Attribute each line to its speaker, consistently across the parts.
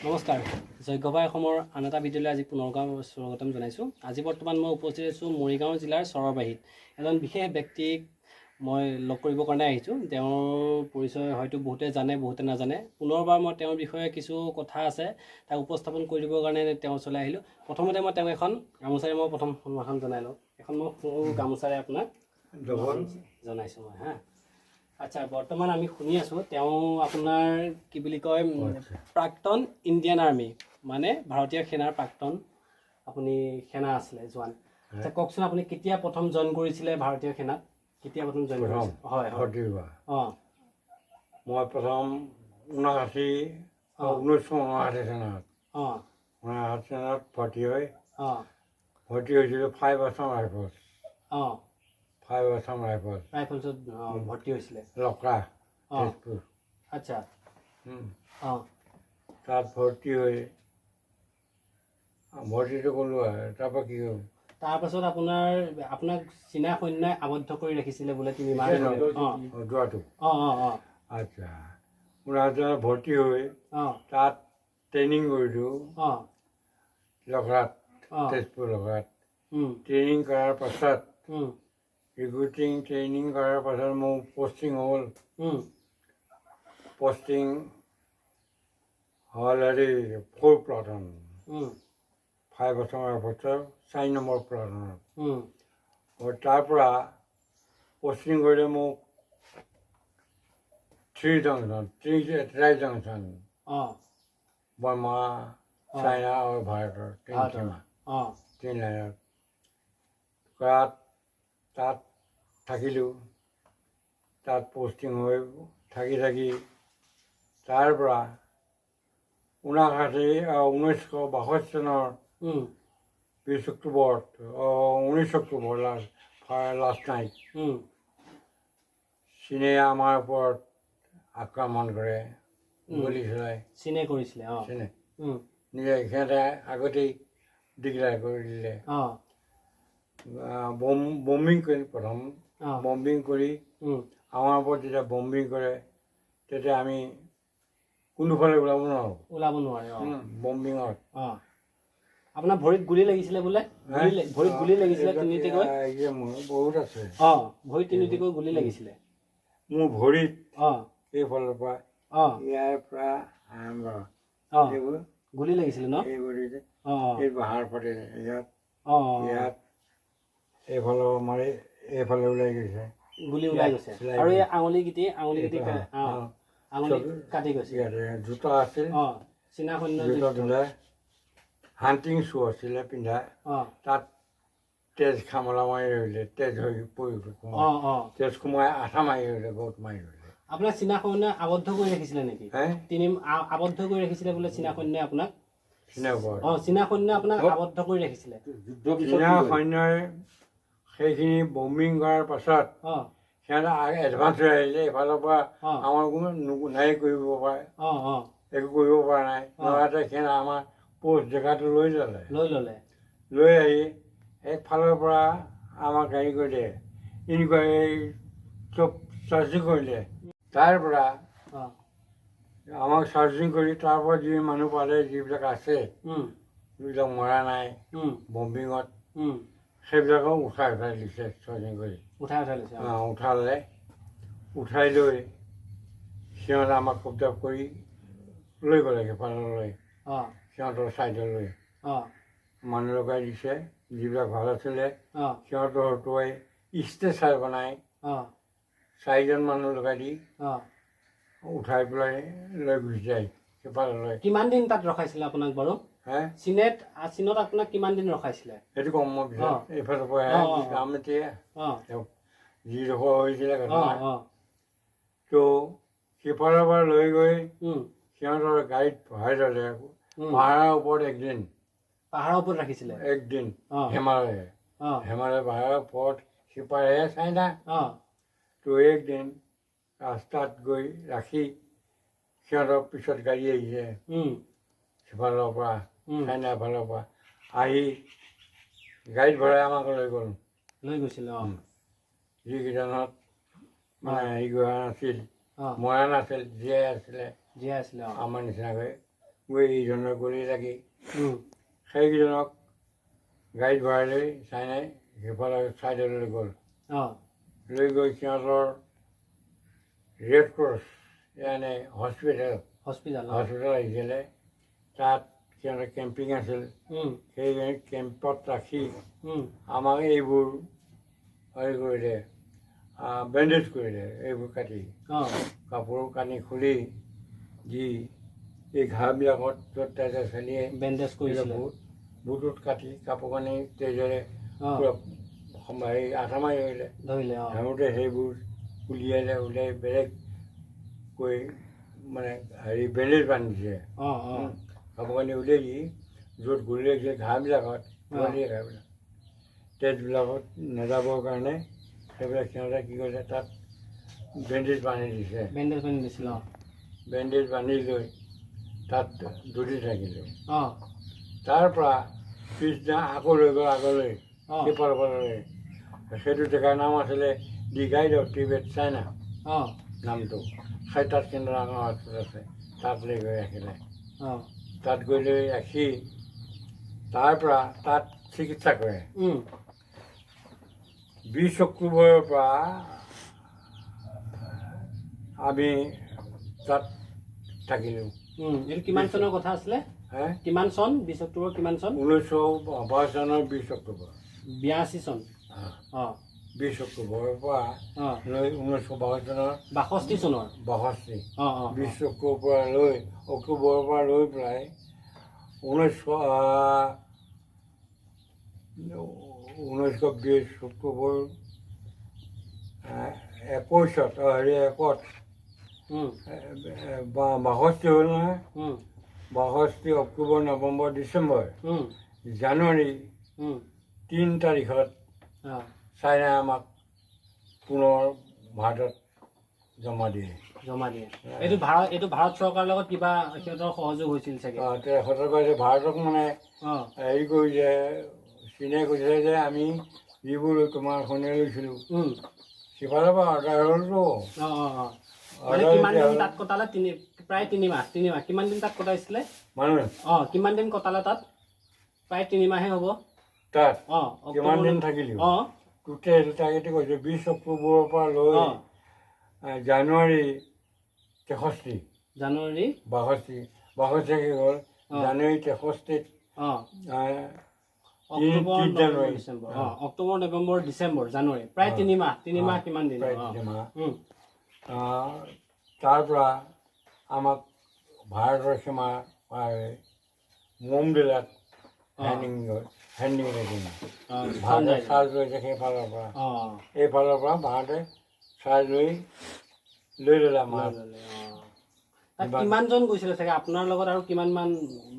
Speaker 1: নমস্কাৰ, যজ্ঞভাই অসমৰ আন এটা ভিডিঅ'লৈ আজি পুনৰবাৰ স্বাগতম জনাইছোঁ। আজি বৰ্তমান মই উপস্থিত আছোঁ মৰিগাঁও জিলাৰ চৰবাহীত। এজন বিশেষ ব্যক্তিক মই লগ কৰিবৰ কাৰণে আহিছোঁ। তেওঁৰ পৰিচয় হয়তো বহুতে জানে, বহুতে নাজানে। পুনৰবাৰ মই তেওঁৰ বিষয়ে কিছু কথা আছে, তাক উপস্থাপন কৰি দিবৰ কাৰণে তেওঁৰ ওচৰলৈ আহিলোঁ। প্ৰথমতে মই তেওঁক এখন গামোচাৰে মই প্ৰথম সন্মাখন জনাই লওঁ। এখন মই সৰু গামোচাৰে আপোনাক
Speaker 2: ডবল
Speaker 1: জনাইছোঁ মই। হা, আচ্ছা, বৰ্তমান আমি শুনি আছোঁ তেওঁ আপোনাৰ কি বুলি কয়, প্ৰাক্তন ইণ্ডিয়ান আৰ্মি, মানে ভাৰতীয় সেনাৰ প্ৰাক্তন আপুনি সেনা আছিলে, জোৱান। আচ্ছা, কওকচোন, আপুনি কেতিয়া প্ৰথম জইন কৰিছিলে ভাৰতীয় সেনাত? কেতিয়া প্ৰথম জইন
Speaker 2: প্ৰথম?
Speaker 1: কৰিছিলে? হয়।
Speaker 2: ভৰ্তি হোৱা?
Speaker 1: অঁ।
Speaker 2: মই প্ৰথম 79, 1979 চনত 79 চনত ভৰ্তি হৈ ভৰ্তি হৈছিলোঁ five Assam rifles. Five Assam rifles.
Speaker 1: ৰাইফলছত ভৰ্তি হৈছিলে।
Speaker 2: লখৰা, তেজপুৰ। তাত ভৰ্তি হৈ ভৰ্তিটো ক'লোঁ আৰু তাৰপৰা কি হ'ল?
Speaker 1: তাৰপাছত আপোনাক চীনা সৈন্যই আবদ্ধ কৰি ৰাখিছিলে বোলে 3 মাহ।
Speaker 2: যোৱাটো?
Speaker 1: অঁ অঁ অঁ
Speaker 2: আচ্ছা, 79 চনত ভৰ্তি হৈ তাত ট্ৰেইনিং কৰিলোঁ লখৰাত, তেজপুৰ লখৰাত। ট্ৰেইনিং কৰাৰ পাছত, ৰিক্ৰুটিং ট্ৰেইনিং কৰাৰ পাছত মোৰ পষ্টিং হ'ল। পষ্টিং হ'ল হেৰি ফ'ৰ প্লাটন, ফাইভ আছাম ৰাইফলছৰ 4 নম্বৰ প্লাটনত। আৰু তাৰ পৰা পষ্টিং কৰিলে মোক three junction, try junction, Burma, China আৰু ভাৰতৰ তিনি
Speaker 1: ভাৰতৰ।
Speaker 2: সীমা, তিনি লাইনত কৰাত তাত থাকিলোঁ। তাত পষ্টিং হৈ থাকি থাকি তাৰ পৰা 79, 1962 চনৰ 20 অক্টোবৰত, 19 অক্টোবৰ, লাষ্ট লাষ্ট নাইট, চীনে আমাৰ ওপৰত আক্ৰমণ কৰে, গুলী চলাই।
Speaker 1: চীনে কৰিছিলে, অঁ।
Speaker 2: চীনে নিজে, সিহঁতে আগতেই ডিক্লেয়াৰ কৰি দিলে। বম্বিং কৰি প্ৰথম বম্বিং কৰি আমাৰ ওপৰত যেতিয়া বম্বিং কৰে, তেতিয়া আমি কোনোফালে ওলাব নোৱাৰোঁ।
Speaker 1: ওলাব নোৱাৰে, অঁ।
Speaker 2: বম্বিঙত।
Speaker 1: অঁ, আপোনাৰ ভৰিত গুলি লাগিছিলে বোলে, ভৰিত গুলি লাগিছিলে তিনিটিকৈ।
Speaker 2: এই যে মোৰ বহুত আছে।
Speaker 1: অঁ, ভৰিত তিনিটিকৈ গুলি লাগিছিলে।
Speaker 2: মোৰ ভৰিত এইফালৰ পৰা, ইয়াৰ পৰা আৰম্ভ, এইবোৰ
Speaker 1: গুলি লাগিছিলে ন?
Speaker 2: এইবোৰ যে
Speaker 1: অঁ অঁ
Speaker 2: এই বাহাৰ পাতে ইয়াত,
Speaker 1: অঁ অঁ
Speaker 2: ইয়াত এইফালৰ মাৰি এইফালে ওলাই গৈছে।
Speaker 1: গুলি ওলাই গৈছে।
Speaker 2: চিলাই।
Speaker 1: আৰু এই আঙুলি কেইটি আঙুলি কাটি গৈছে।
Speaker 2: ইয়াতে জোতা আছিল।
Speaker 1: অঁ, চীনা সৈন্য।
Speaker 2: জোতা পিন্ধা, হাণ্টিং শ্বু আছিলে পিন্ধা। তাত তেজ খামলা মাৰি ধৰিলে, তেজ হৈ পৰি সোমাই,
Speaker 1: অঁ অঁ
Speaker 2: তেজ সোমাই আঠা মাৰি ধৰিলে, বহুত মাৰি ধৰিলে।
Speaker 1: আপোনাক চীনা সৈন্যই আবদ্ধ কৰি ৰাখিছিলে নেকি?
Speaker 2: হে?
Speaker 1: তিনি আবদ্ধ কৰি ৰাখিছিলে বোলে চীনা সৈন্যই আপোনাক।
Speaker 2: চীনা ওপৰত?
Speaker 1: অঁ, চীনা সৈন্যই আপোনাক আবদ্ধ কৰি ৰাখিছিলে।
Speaker 2: চীনা সৈন্যই সেইখিনি বম্বিং কৰাৰ পাছত সিহঁতে এডভান্স হৈ আহিলে এইফালৰ পৰা। আমাৰ কোনো নাই কৰিব পাৰে,
Speaker 1: অঁ অঁ
Speaker 2: একো কৰিব পৰা নাই। নোৱাৰাতে সিহঁতে আমাৰ পোষ্ট জেগাটো লৈ ল'লে।
Speaker 1: লৈ ল'লে।
Speaker 2: লৈ আহি একফালৰ পৰা আমাক হেৰি কৰিলে, ইনকুৱাৰী চব চাৰ্চিং কৰিলে। তাৰ পৰা আমাক চাৰ্চিং কৰি তাৰ পৰা যি মানুহ পালে, যিবিলাক আছে, যিবিলাক মৰা নাই বম্বিঙত, সেইবিলাকো উঠাই উঠাই দিছে চাৰ্চিং কৰি।
Speaker 1: উঠাই উঠাই লৈছে, অঁ।
Speaker 2: অঁ, উঠালে, উঠাই লৈ সিহঁতে আমাক কব্জা কৰি লৈ গ'লে সেইফাললৈ, সিহঁতৰ ছাইডলৈ। মানুহ লগাই দিছে, যিবিলাক ভাল আছিলে, সিহঁতৰ হতুৱাই ষ্ট্ৰেচাৰ বনাই চাৰিজন মানুহ লগাই দি উঠাই পেলাই লৈ গুচি যায় সিফাললৈ।
Speaker 1: কিমান দিন তাত ৰখাইছিলে আপোনাক বাৰু?
Speaker 2: হে?
Speaker 1: চীনত আপোনাক কিমান দিন ৰখাইছিলে?
Speaker 2: সেইটো কম মই পিছত। এইফালৰ পৰা যাম এতিয়া। যিডোখৰ হৈছিলে ঘটনা, তো সিফালৰ পৰা লৈ গৈ সিহঁতৰ গাড়ীত ভৰাই ল'লে পাহাৰৰ ওপৰত একদিন।
Speaker 1: পাহাৰৰ ওপৰত ৰাখিছিলে?
Speaker 2: একদিন, হিমালয়, হিমালয় পাহাৰৰ ওপৰত, সিপাৰে চাইনা। তো একদিন ৰাস্তাত গৈ ৰাখি সিহঁতৰ পিছত গাড়ী আহিছে সিফালৰ পৰা, চাইনাৰ ফালৰ পৰা আহি গাড়ীত ভৰাই আমাক লৈ গ'ল।
Speaker 1: লৈ গৈছিলে, অঁ।
Speaker 2: যিকেইজনত মানে হেৰি কৰা নাছিল, মৰা নাছিল, জীয়াই আছিলে।
Speaker 1: জীয়াই আছিলে, অঁ।
Speaker 2: আমাৰ নিচিনাকৈ। গৈ ইজনৰ গুলি লাগি
Speaker 1: উম,
Speaker 2: সেইকেইজনক গাড়ীত ভৰাই লৈ চাইনাই সিফালে ছাইডলৈ গ'ল। লৈ গৈ সিহঁতৰ ৰেড ক্ৰছ মানে হস্পিটেল
Speaker 1: হস্পিটেল
Speaker 2: হস্পিটেল আহিছিলে, তাত সিহঁতৰ কেম্পিং আছিল। সেই কেম্পত ৰাখি আমাক এইবোৰ হেৰি কৰিলে, বেণ্ডেজ কৰিলে, এইবোৰ কাটি কাপোৰ কানি খুলি দি এই ঘাঁবিলাকত য'ত তেজে চেলিয়ে
Speaker 1: বেণ্ডেজ কৰিছিলে।
Speaker 2: বুটত কাটি কাপোৰ কানি তেজেৰে পূৰা হেৰি আঠা মাৰি ধৰিলে।
Speaker 1: ধৰিলে।
Speaker 2: ধৰোঁতে সেইবোৰ উলিয়ালে, উলিয়াই বেলেগকৈ মানে হেৰি বেণ্ডেজ বান্ধিছে।
Speaker 1: অঁ অঁ
Speaker 2: কাপোৰ কানি উলিয়াই দি য'ত গুলি লাগিছে ঘাঁবিলাকত, ঘাঁবিলাক তেজবিলাকত নাযাবৰ কাৰণে সেইবিলাক সিহঁতে কি কৰিলে, তাত বেণ্ডেজ বান্ধি দিছে।
Speaker 1: বেণ্ডেজ বান্ধি দিছিল।
Speaker 2: বেণ্ডেজ বান্ধি লৈ তাত দুদিন থাকিলোঁ। তাৰ পৰা পিছদিনা আকৌ লৈ গ'ল আগলৈ, সিফালৰ ফাললৈ। সেইটো জেগাৰ নাম আছিলে the guide of Tibet China নামটো। সেই তাত কিন্তু ডাঙৰ হস্পিটেল আছে, তাত লৈ গৈ ৰাখিলে। তাত গৈ লৈ ৰাখি তাৰ পৰা তাত চিকিৎসা কৰে। 20 অক্টোবৰৰ পৰা আমি তাত থাকিলোঁ।
Speaker 1: এইটো কিমান চনৰ কথা আছিলে?
Speaker 2: হে?
Speaker 1: কিমান চন? 20 অক্টোবৰ কিমান চন?
Speaker 2: 1962 চনৰ 20 অক্টোবৰ।
Speaker 1: 82 চন।
Speaker 2: 20 অক্টোবৰৰ পৰা লৈ 1962 চনৰ
Speaker 1: 62 চনৰ
Speaker 2: 62
Speaker 1: অঁ অঁ
Speaker 2: 20 অক্টোবৰৰ পৰা লৈ অক্টোবৰৰ পৰা লৈ পেলাই 1920 অক্টোবৰ 21ত হেৰি 1ত 62 হ'ল নহয়। 62 অক্টোবৰ, নৱেম্বৰ, ডিচেম্বৰ, জানুৱাৰী 3 তাৰিখত চাইনাই আমাক পুনৰ ভাৰতত জমা দিয়ে।
Speaker 1: জমা দিয়ে। এইটো ভাৰত চৰকাৰৰ লগত কিবা সিহঁতৰ সহযোগ হৈছিল চাগে?
Speaker 2: তেখেতৰ কৈছে ভাৰতক মানে হেৰি কৰিছে, চীনে কৈছে যে আমি যিবোৰ তোমাৰ সৈন্য লৈছিলোঁ সিফালৰ পৰা অৰ্ডাৰ হ'লতো।
Speaker 1: মানে কিমান দিন তাত কটালে? প্ৰায় তিনিমাহ। তিনিমাহ কিমান দিন তাত কটাইছিলে
Speaker 2: মানুহ?
Speaker 1: কিমান দিন কটালে তাত? প্ৰায় তিনিমাহে হ'ব
Speaker 2: তাত। কিমান দিন থাকিলোঁ টোটেল তাকেতো কৈছোঁ, 20 অক্টোবৰৰ পৰা লৈ জানুৱাৰী 63,
Speaker 1: জানুৱাৰী
Speaker 2: 62 শেষ হ'ল। জানুৱাৰী 63ত
Speaker 1: অক্টোবৰ,
Speaker 2: 3
Speaker 1: নৱেম্বৰ,
Speaker 2: জানুৱাৰী।
Speaker 1: ডিচেম্বৰ। অক্টোবৰ, নৱেম্বৰ, ডিচেম্বৰ, জানুৱাৰী, প্ৰায় তিনিমাহ। তিনিমাহ কিমান দিন?
Speaker 2: প্ৰায় তিনিমাহ। তাৰ পৰা আমাক ভাৰতৰ সীমা পাৰ হৈ মোমডিলাত হেণ্ডিং হেণ্ডিং ভাৰতে চাৰ্জ লৈছে সেইফালৰ পৰা। এইফালৰ পৰা ভাৰতে চাৰ্জ লৈ লৈ ল'লে আমাক।
Speaker 1: কিমানজন গৈছিলে চাগে আপোনাৰ লগত আৰু কিমান মান?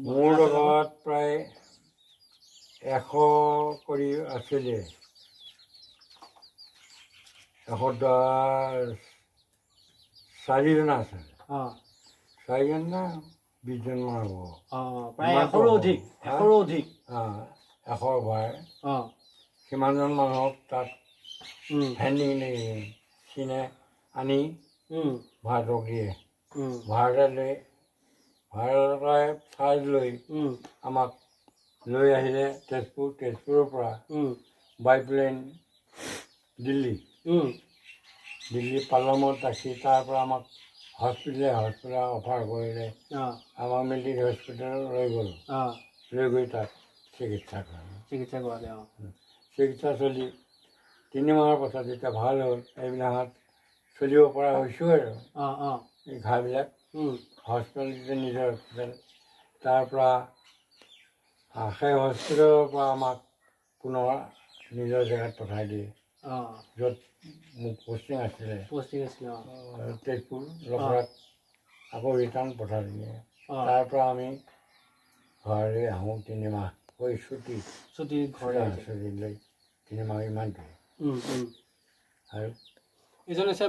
Speaker 2: মোৰ লগত প্ৰায় 100 কৰি আছিলে, 110 চাৰিজন আছে। চাৰিজন না 20জনমান হ'ব।
Speaker 1: প্ৰায় 100ৰো অধিক। 100ৰো অধিক।
Speaker 2: 100 ভাই সিমানজন মানুহক তাত হেণ্ডিং চীনে আনি ভাৰতক দিয়ে। ভাৰতে লৈ ভাৰতৰ চাৰ্জ লৈ আমাক লৈ আহিলে তেজপুৰ। তেজপুৰৰ পৰা বাইপ্লেন দিল্লী। দিল্লী পালমত ৰাখি তাৰ পৰা আমাক হস্পিটেলে হস্পিটেল অফাৰ কৰিলে। আমাক মিলিটাৰী হস্পিটেল লৈ গ'ল। লৈ গৈ তাত চিকিৎসা কৰালে।
Speaker 1: চিকিৎসা কৰালে।
Speaker 2: চিকিৎসা চলি 3 মাহৰ পাছত যেতিয়া ভাল হ'ল, এইবিলাকত চলিব পৰা হৈছোঁ আৰু এই ঘাঁবিলাক হস্পিটেল যেতিয়া নিজৰ হস্পিটেল, তাৰ পৰা সেই হস্পিটেলৰ পৰা আমাক পুনৰ নিজৰ জেগাত পঠাই দিয়ে, য'ত মোৰ পষ্টিং আছিলে।
Speaker 1: পষ্টিং আছিলে।
Speaker 2: তেজপুৰ লখৰাত আকৌ ৰিটাৰ্ণ পঠাই দিয়ে। তাৰ পৰা আমি ঘৰলৈ আহোঁ 3 মাহ কৰি ছুটি।
Speaker 1: ছুটি ঘৰলৈ
Speaker 2: ছুটি লৈ 3 মাহ ইমানটোৱে। আৰু
Speaker 1: এজন হৈছে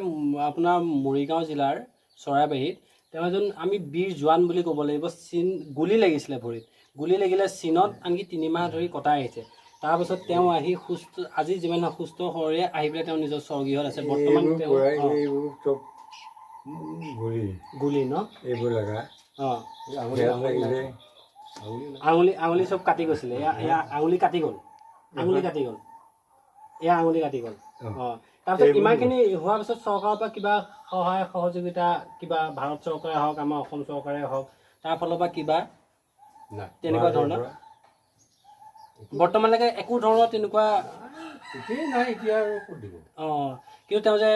Speaker 1: আপোনাৰ মৰিগাঁও জিলাৰ চৰাইবাহীত তেওঁ এজন আমি বীৰ জোৱান বুলি ক'ব লাগিব। চীন গুলি লাগিছিলে ভৰিত, গুলি লাগিলে চীনত, আনকি 3 মাহ ধৰি কটাই আহিছে। তাৰপাছত তেওঁ আহি সুস্থ, আজি যিমান সুস্থ শৰীৰে আহি পেলাই তেওঁ নিজৰ স্বৰ্গৃহত আছে বৰ্তমান। তেওঁ গুলি ন
Speaker 2: এইবোৰ লগা।
Speaker 1: অঁ।
Speaker 2: ইয়াত লাগিছে।
Speaker 1: আঙুলি চব কাটি গৈছিলে। এয়া আঙুলি কাটি গ'ল, আঙুলি কাটি গ'ল, এয়া আঙুলি কাটি গ'ল। অঁ, তাৰপিছত ইমানখিনি হোৱাৰ পিছত চৰকাৰৰ পৰা কিবা সহায় সহযোগিতা, কিবা ভাৰত চৰকাৰে হওক, আমাৰ অসম চৰকাৰে হওক, তাৰ ফালৰ পৰা কিবা তেনেকুৱা ধৰণৰ বৰ্তমানলৈকে একো ধৰণৰ তেনেকুৱা
Speaker 3: নাই এতিয়া আৰু ক'ত দিব।
Speaker 1: অঁ, কিন্তু তেওঁ যে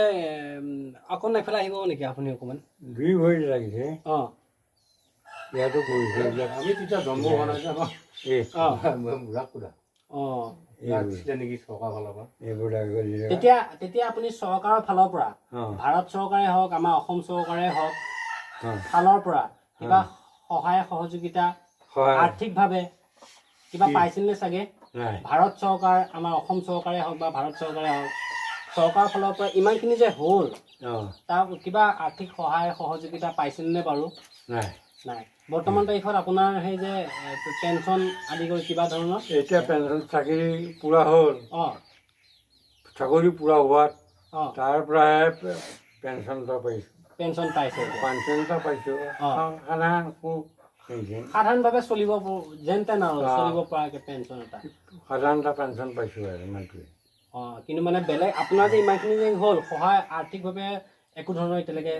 Speaker 1: অকণ এইফালে আহিব নেকি আপুনি অকণমান?
Speaker 2: দুই ভৰি লাগিছে।
Speaker 1: অঁ,
Speaker 2: ইয়াতো কৰিছে।
Speaker 3: আমি তেতিয়া জন্ম হোৱা নাই যে আমাৰ।
Speaker 1: অঁ,
Speaker 3: বুঢ়াক সোধা।
Speaker 1: অঁ,
Speaker 3: দিছিলে নেকি চৰকাৰৰ ফালৰ পৰা?
Speaker 2: এইবোৰ
Speaker 1: তেতিয়া তেতিয়া আপুনি চৰকাৰৰ ফালৰ পৰা, ভাৰত চৰকাৰে হওক, আমাৰ অসম চৰকাৰে হওক, ফালৰ পৰা কিবা সহায় সহযোগিতা আৰ্থিকভাৱে কিবা পাইছিল নে চাগে? ভাৰত চৰকাৰ, আমাৰ অসম চৰকাৰে হওক বা ভাৰত চৰকাৰে হওক, চৰকাৰৰ ফালৰ পৰা ইমানখিনি যে হ'ল, তাৰ কিবা আৰ্থিক সহায় সহযোগিতা পাইছিল নে বাৰু?
Speaker 2: নাই,
Speaker 1: নাই। বৰ্তমান তাৰিখত আপোনাৰ সেই যে পেঞ্চন আদি কৰি কিবা ধৰণৰ?
Speaker 2: এতিয়া পেঞ্চন চাকৰি পূৰা হ'ল।
Speaker 1: অঁ,
Speaker 2: চাকৰি পূৰা হোৱাত
Speaker 1: অঁ,
Speaker 2: তাৰ পৰাহে পেঞ্চন এটা পাইছোঁ।
Speaker 1: পেঞ্চন পাইছে?
Speaker 2: পেঞ্চন এটা পাইছোঁ, সাধাৰণ পেঞ্চন,
Speaker 1: সাধাৰণভাৱে চলিব যেন তেন আৰু চলিব পৰাকৈ পেঞ্চন এটা,
Speaker 2: সাধাৰণ এটা পেঞ্চন পাইছোঁ আৰু ইমানটোৱে।
Speaker 1: অঁ, কিন্তু মানে বেলেগ আপোনাৰ যে ইমানখিনি যে হ'ল সহায় আৰ্থিকভাৱে একো ধৰণৰ এতিয়ালৈকে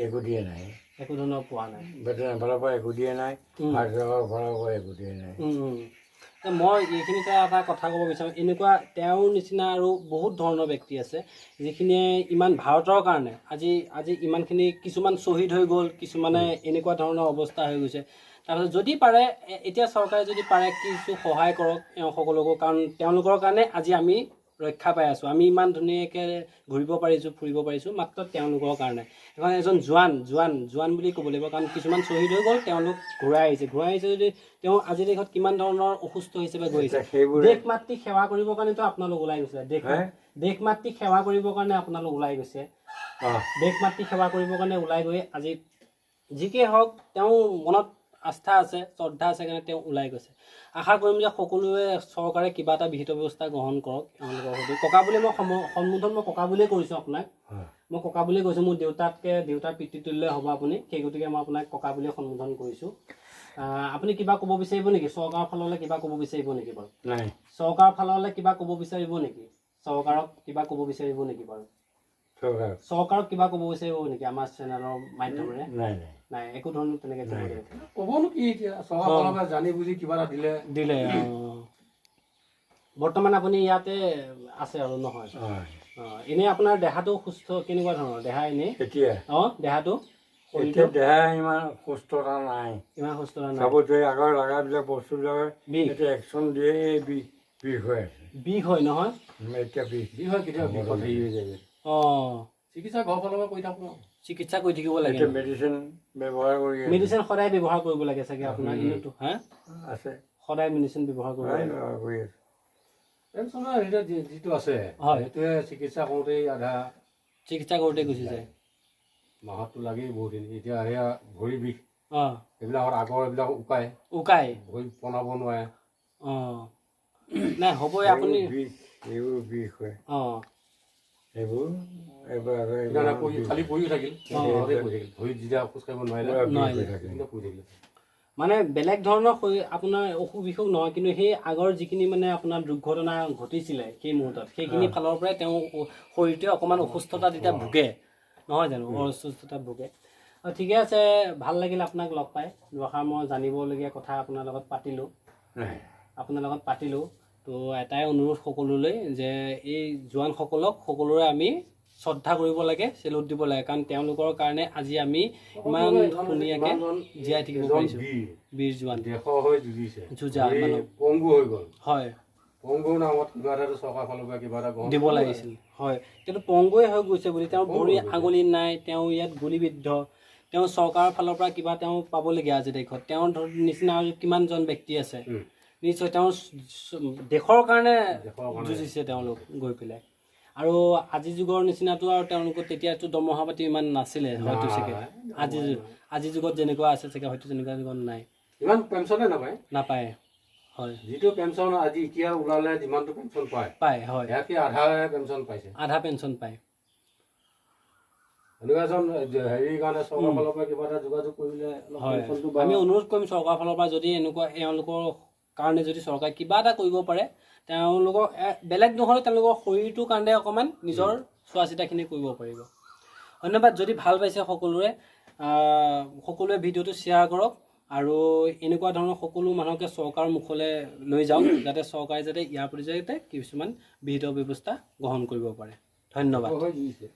Speaker 2: একো দিয়া নাই,
Speaker 1: একো ধৰণৰ পোৱা নাই।
Speaker 2: বেটেৰীৰ ফালৰ পৰা একো দিয়া নাই, ভাৰত চৰকাৰৰ ফালৰ পৰা একো দিয়া নাই।
Speaker 1: মই এইখিনিতে এটা কথা ক'ব বিচাৰোঁ, এনেকুৱা তেওঁৰ নিচিনা আৰু বহুত ধৰণৰ ব্যক্তি আছে যিখিনিয়ে ইমান ভাৰতৰ কাৰণে আজি আজি ইমানখিনি, কিছুমান শ্বহীদ হৈ গ'ল, কিছুমানে এনেকুৱা ধৰণৰ অৱস্থা হৈ গৈছে। তাৰপিছত যদি পাৰে, এতিয়া চৰকাৰে যদি পাৰে কিছু সহায় কৰক এওঁ সকলোকো, কাৰণ তেওঁলোকৰ কাৰণে আজি আমি ৰক্ষা পাই আছোঁ, আমি ইমান ধুনীয়াকৈ ঘূৰিব পাৰিছোঁ, ফুৰিব পাৰিছোঁ, মাত্ৰ তেওঁলোকৰ কাৰণে। সেইকাৰণে এজন জোৱান, জোৱান জোৱান বুলি ক'ব লাগিব, কাৰণ কিছুমান শ্বহীদ হৈ গ'ল, তেওঁলোক ঘূৰাই আহিছে, ঘূৰাই আহিছে যদি তেওঁ আজিৰ তাৰিখত কিমান ধৰণৰ অসুস্থ হৈছে বা গৈ আহিছে। দেশ মাতৃক সেৱা কৰিবৰ কাৰণেতো আপোনালোক ওলাই গৈছিলে, দেশ মাতৃক সেৱা কৰিবৰ কাৰণে আপোনালোক ওলাই গৈছে, দেশ মাতৃক সেৱা কৰিবৰ কাৰণে ওলাই গৈ আজি যিকেই হওক তেওঁ মনত আস্থা আছে, শ্ৰদ্ধা আছে কাৰণে তেওঁ ওলাই গৈছে। আশা কৰিম যে সকলোৱে চৰকাৰে কিবা এটা বিহিত ব্যৱস্থা গ্ৰহণ কৰক এওঁলোকৰ সৈতে। ককা বুলি মই সম্বোধন মই ককা বুলিয়ে কৰিছোঁ আপোনাক, মই ককা বুলিয়ে কৈছোঁ, মোৰ দেউতাতকৈ দেউতাৰ পিতৃতুল্য হ'ব আপুনি, সেই গতিকে মই আপোনাক ককা বুলিয়ে সম্বোধন কৰিছোঁ। আপুনি কিবা ক'ব বিচাৰিব নেকি চৰকাৰৰ ফাললৈ, কিবা ক'ব বিচাৰিব নেকি বাৰু?
Speaker 2: নাই।
Speaker 1: চৰকাৰৰ ফাললৈ কিবা ক'ব বিচাৰিব নেকি? চৰকাৰক কিবা ক'ব বিচাৰিব নেকি বাৰু? চৰকাৰক কিবা ক'ব বিচাৰিব নেকি আমাৰ চেনেলৰ মাধ্যমেৰে?
Speaker 2: নাই,
Speaker 1: নাই, একো ধৰণৰ তেনেকৈ
Speaker 3: ক'বনো কি এতিয়া, চৰকাৰৰ জানি বুজি কিবা এটা দিলে
Speaker 1: দিলে। বৰ্তমান আপুনি ইয়াতে আছে আৰু নহয়? এনেই আপোনাৰ দেহাটো সুস্থ কেনেকুৱা ধৰণৰ দেহা এনেই
Speaker 2: এতিয়া?
Speaker 1: অঁ, দেহাটো
Speaker 2: এতিয়া দেহা ইমান সুস্থতা নাই,
Speaker 1: ইমান সুস্থতা নাই।
Speaker 2: চাবতে আগৰ লগাবিলাক বস্তুবিলাক এতিয়া একশ্যন দিয়ে, এই বিষ বিষ হৈ আছে।
Speaker 1: বিষ হয় নহয়?
Speaker 2: এতিয়া বিষ
Speaker 3: বিষ হয়, কেতিয়াবা বিষত হেৰি হৈ যায়।
Speaker 1: অঁ,
Speaker 3: চিকিৎসা ঘৰৰ ফালৰ পৰা কৰি থাকোঁ,
Speaker 1: চিকিৎসা কৰি থাকিব লাগে,
Speaker 2: মেডিচিন ব্যৱহাৰ কৰি,
Speaker 1: মেডিচিন সদায় ব্যৱহাৰ কৰিব লাগে চাগে আপোনাৰ? কিন্তু হা
Speaker 2: আছে,
Speaker 1: সদায় মেডিচিন ব্যৱহাৰ কৰিব লাগে।
Speaker 3: পেঞ্চনৰ এতিয়া যিটো আছে সেইটোৱে চিকিৎসা কৰোঁতেই আধা
Speaker 1: চিকিৎসা কৰোঁতেই গুচি যায়,
Speaker 3: মাহতটো লাগেই বহুতখিনি। এতিয়া সেয়া ভৰি বিষ,
Speaker 1: অঁ,
Speaker 3: এইবিলাকত আগৰ এইবিলাক উকাই
Speaker 1: উকাই
Speaker 3: ভৰি বনাব নোৱাৰে।
Speaker 1: অঁ, নাই হ'বই আপুনি
Speaker 2: এইবোৰ বিষ হয়।
Speaker 1: অঁ,
Speaker 2: এইবোৰ
Speaker 3: খালি পৰিও থাকিল, ভৰিত যেতিয়া খোজ কাঢ়িব নোৱাৰিলে পৰি থাকিল,
Speaker 1: মানে বেলেগ ধৰণৰ আপোনাৰ অসুখ বিসুখ নহয়, কিন্তু সেই আগৰ যিখিনি মানে আপোনাৰ দুৰ্ঘটনা ঘটিছিলে সেই মুহূৰ্তত, সেইখিনি ফালৰ পৰাই তেওঁ শৰীৰটোৱে অকণমান অসুস্থতা তেতিয়া ভোগে নহয় জানো? অসুস্থতাত ভোগে। ঠিকে আছে, ভাল লাগিল আপোনাক লগ পাই, দুআষাৰ মই জানিবলগীয়া কথা আপোনাৰ লগত পাতিলোঁ, আপোনাৰ লগত পাতিলোঁ। তো এটাই অনুৰোধ সকলোলৈ যে এই জোৱানসকলক সকলোৰে আমি শ্ৰদ্ধা কৰিব লাগে, চেলুট দিব লাগে, কাৰণ তেওঁলোকৰ কাৰণে আজি আমি ইমান ধুনীয়াকৈ জীয়াই থাকিব পাৰিছোঁ। বীৰ জোৱান
Speaker 3: দেশৰ হৈ যুঁজিছে,
Speaker 1: যুঁজা মানুহ
Speaker 3: পংগু হৈ গ'ল।
Speaker 1: হয়,
Speaker 3: পংগুৰ নামত কিবা এটা চৰকাৰৰ ফালৰ পৰা কিবা এটা
Speaker 1: দিব লাগিছিল। হয়, কিন্তু পংগুৱে হৈ গৈছে বুলি তেওঁৰ ভৰি আঙুলি নাই, তেওঁ ইয়াত গুলীবিদ্ধ, তেওঁ চৰকাৰৰ ফালৰ পৰা কিবা তেওঁ পাবলগীয়া আজি তাৰিখত। তেওঁৰ নিচিনা আৰু কিমানজন ব্যক্তি আছে, নিশ্চয় তেওঁ দেশৰ কাৰণে যুঁজিছে তেওঁলোক গৈ পেলাই। আৰু আজি যুগৰ নিচিনাটো আৰু তেওঁলোকৰ তেতিয়াতো দৰমহা পাতি ইমান নাছিলে হয়তো চাগে, আজি যুগত যেনেকুৱা আছে চাগে হয়তো তেনেকুৱা যুগত নাই,
Speaker 3: ইমান পেঞ্চনে নাপায়,
Speaker 1: নাপায়। হয়,
Speaker 3: যিটো পেঞ্চন আজি এতিয়া ওলালে যিমানটো পেঞ্চন পায় পায়, হয়, ইয়াতকৈ আধা পেঞ্চন পাইছে,
Speaker 1: আধা পেঞ্চন পায়।
Speaker 3: এনেকুৱা এজন হেৰিৰ কাৰণে চৰকাৰৰ ফালৰ পৰা কিবা এটা যোগাযোগ কৰিলে অলপ
Speaker 1: হয়,
Speaker 3: পেঞ্চনটো বা
Speaker 1: আমি অনুৰোধ কৰিম চৰকাৰৰ ফালৰ পৰা, যদি এনেকুৱা এওঁলোকৰ কাৰণে যদি চৰকাৰে কিবা এটা কৰিব পাৰে, তেওঁলোকৰ বেলেগ নহ'লে তেওঁলোকৰ শৰীৰটোৰ কাৰণে অকণমান নিজৰ চোৱা চিতাখিনি কৰিব পাৰিব। ধন্যবাদ। যদি ভাল পাইছে সকলোৰে, সকলোৱে ভিডিঅ'টো শ্বেয়াৰ কৰক আৰু এনেকুৱা ধৰণৰ সকলো মানুহকে চৰকাৰৰ মুখলৈ লৈ যাওক, যাতে চৰকাৰে যাতে ইয়াৰ প্ৰতি যাতে কিছুমান বিহিত ব্যৱস্থা গ্ৰহণ কৰিব পাৰে। ধন্যবাদ।
Speaker 3: হৈ দিছে।